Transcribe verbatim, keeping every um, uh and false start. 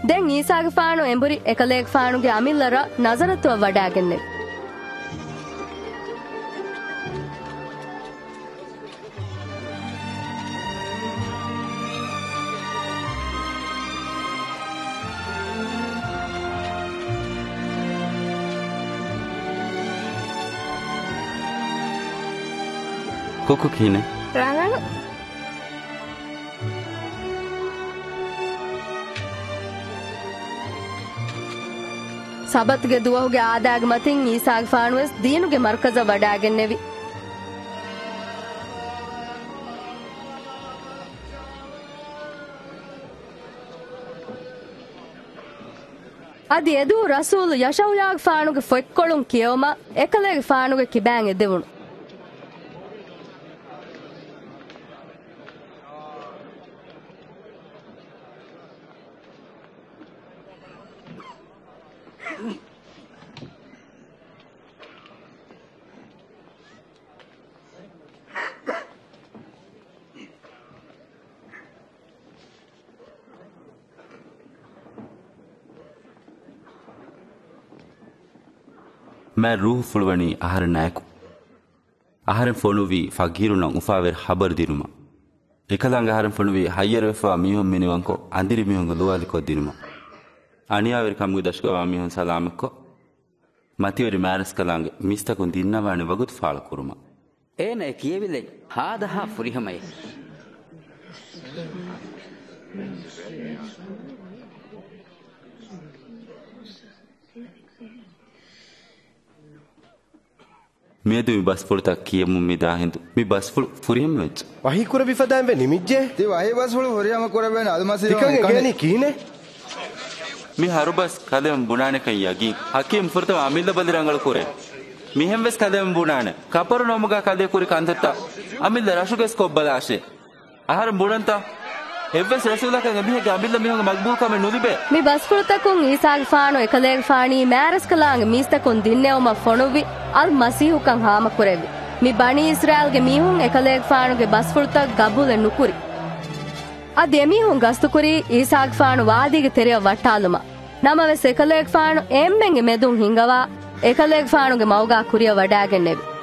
ދެން އީސާގެފާނު އެނބުރި އެކަލޭގެފާނުގެ އަމިއްލަ ރަށް ނަޒަރަތުއަށް ވަޑާގެންނެވި. ކޮކު ކިހިނެއް؟ ރަނގަޅު. ސަބަތުގެ ދުވަހުގެ އާދާގެ މަތިން އީސާގެފާނުވެސް ދީނުގެ މަރުކަޒަށް ވަޑާގެންނެވި. އަދި އެދުވަހު ރަސޫލު ޔަޝައުޔާގެފާނުގެ ފޮތްކޮޅުން ކިޔެވުމަށް އެކަލޭގެފާނުގެ ކިބައިން އެދެވުނު. މާތް ރޫހުފުޅުވަނީ އަހަރެންނާއެކު. އަހަރެން ފޮނުއްވީ ފަގީރުންނަށް އުފާވެރި ޚަބަރު ދިނުމަށް. އެކަލާނގެ އަހަރެން ފޮނުއްވީ ހައްޔަރުވެފަވާ މީހުން މިނިވަންކޮށް، އަނދިރި މީހުންގެ ލުވާލިކޮށްދިނުމަށް. އަނިޔާވެރިކަމުގެ ދަށުގަވާ މީހުން ސަލާމަތްކޮށް، މަތިވެރި މާތްރަސްކަލާނގެ މީސްތަކުން ދިންނަވާނެ ވަގުތު ފާޅުކުރުމަށް. އޭނަ އެ ކިޔެވިލެއް ހާދަހާ ފުރިހަމައެއް. މިއަދު މި ބަސްފުޅުތައް ކިޔެމުން މިދާ ހިނދު މި ބަސްފުޅު ފުރިހަމަވެއްޖެ. ވަޙީ ކުރެވިފަދައިން ވެ ނިމިއްޖެ. ތި ވަޙީ ބަސްފުޅު ފުރިހަމަ ކުރެވޭނެ އަލްމަސީހު ތިކަން އެކަނި. އެނގޭނީ ކިހިނެއް؟ މި ހަރުބަސް ކަލޭމެން ބުނާނެކަން ޔަގީން. ޙަކީމް ފުރަތަމަ އަމިއްލަ ބަލި ރަނގަޅު ކުރޭ. މިހެން ވެސް ކަލޭމެން ބުނާނެ. ކަޕަރުނައުމުގަ ކަލޭ ކުރި ކަންތައްތައް އަމިއްލަ ރަށުގަސް ކޮށްބަލާށޭ. އަހަރެން ބުނަންތަ؟ އެއްވެސް ރަސޫލަކަށް އެމީހެއްގެ އަމިއްލަ މީހުންގެ މަގްބޫލްކަމެއް ނުލިބޭ. މި ބަސްފުޅުތަކުން އީސާގެފާނު އެކަލޭގެފާނީ މާތްރަސްކަލާނގެ މީސްތަކުން ދިންނެވުމަށް ފޮނުއްވި އަލް މަސީޙުކަން ހާމަކުރެއްވި. މި ބަނީ އިސްރާއީލްގެ މީހުން އެކަލޭގެފާނުގެ ބަސްފުޅުތައް ގަބޫލެއް ނުކުރި. އަދި އެމީހުން ގަސްތުކުރީ އީސާގެފާނު ވާދީގެ ތެރެއަށް ވައްޓާލުމަށް. ނަމަވެސް އެކަލޭގެފާނު އެންމެންގެ މެދުން ހިންގަވާ، އެކަލޭގެފާނުގެ މަގުގާ ކުރިއަށް ވަޑާގެންނެވި.